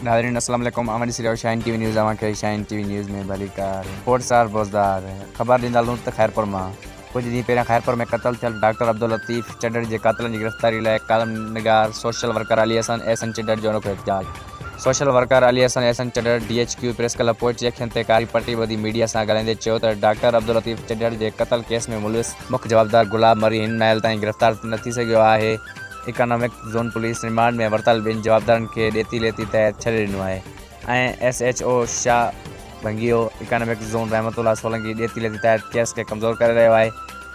ناظرين السلام عليڪم اوهان ڏسي رهيا آهيو شاهين ٽي وي نيوز اوهان کي شاهين ٽي وي نيوز ۾ ڀليڪار رپورٽ سار بوزدار خبر ڏيندا هلون ته خيرپور مان ڪجهه ڏينهن پهريان خيرپور ۾ قتل ٿيل ڊاڪٽر عبداللطيف چڍڙ جي قاتلن جي گرفتاري لاء ڪالم نگار social worker Ali Hassan Ehsan Chadhar جو انوکو احتجاج social worker Ali Hassan Ehsan Chadhar D H Q press club پهچي اکين تي ڪاري پٽي ٻڌي ميڊيا سان ڳالهائيندي چيو ته ڊاڪٽر عبداللطيف چڍڙ جي قتل ڪيس ۾ ملوث مک جوابدار گلاب مري هن مهل تائين گرفتار نه ٿي سگهيو آهي اڪانامڪ زون پوليس ريمانڊ ۾ ورتل ٻن جوابدارن کي ڏيتي ليتي تحت ڇڏي ڏنو آهي ۽ S H O Shah Bhangio economic zone Rahmatullah Solangi ڏيتي ليتي تحت ڪيس کي ڪمزور ڪري رهيو آهي.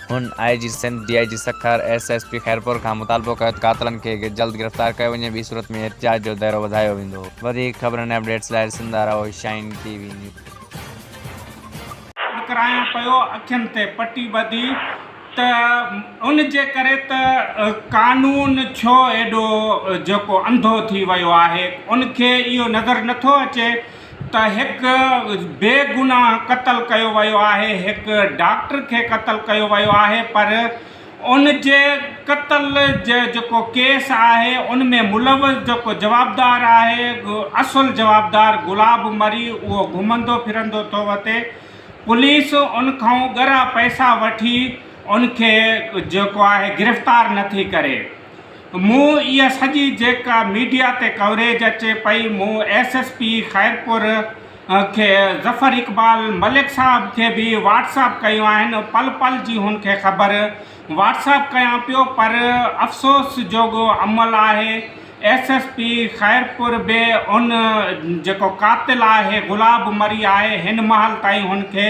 هن I G Sindh, D I G Sukkur, S S P Khairpur کان مطالبو ڪيو ته قاتلن کي جلد گرفتار ڪيو وڃي ٻي صورت ۾ احتجاج جو دائرو وڌايو ويندو. وڌيڪ خبرن ۽ اپڊيٽس لاء ڏسندا رهو شائين ٽي وي نيوز. ڪرايان پيو اکين تي پٽي ٻڌي ته ان جي ڪري ته قانون ڇو ايڏو جيڪو انڌو ٿي ويو آهي ان کي اهو نظر نٿو اچي ته هڪ بي گناهه قتل ڪيو ويو آهي هڪ ڊاڪٽر کي قتل ڪيو ويو آهي پر ان جي قتل جي جيڪو ڪيس آهي ان ۾ ملوث جيڪو جوابدار آهي اصل جوابدار گلاب مري اهو گهمندو ڦرندو ٿو وتي پوليس ان کان ڳرا پئسا وٺي ان کي جيڪو آهي گرفتار نه ٿي ڪري. مون اها سڄي جيڪا ميڊيا تي ڪوريج اچي پئي مون ايس ايس پي خيرپور کي ظفر اقبال ملڪ صاحب کي به واٽس اپ ڪيون آهن پل پل جي هن کي خبر واٽس اپ ڪيان پيو پر افسوس جوڳو عمل آهي ايس ايس پي خيرپور به ان جيڪو قاتل آهي گلاب مري آهي هن مهل تائين هن کي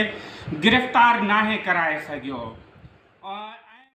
گرفتار ناهي ڪرائي سگهيو.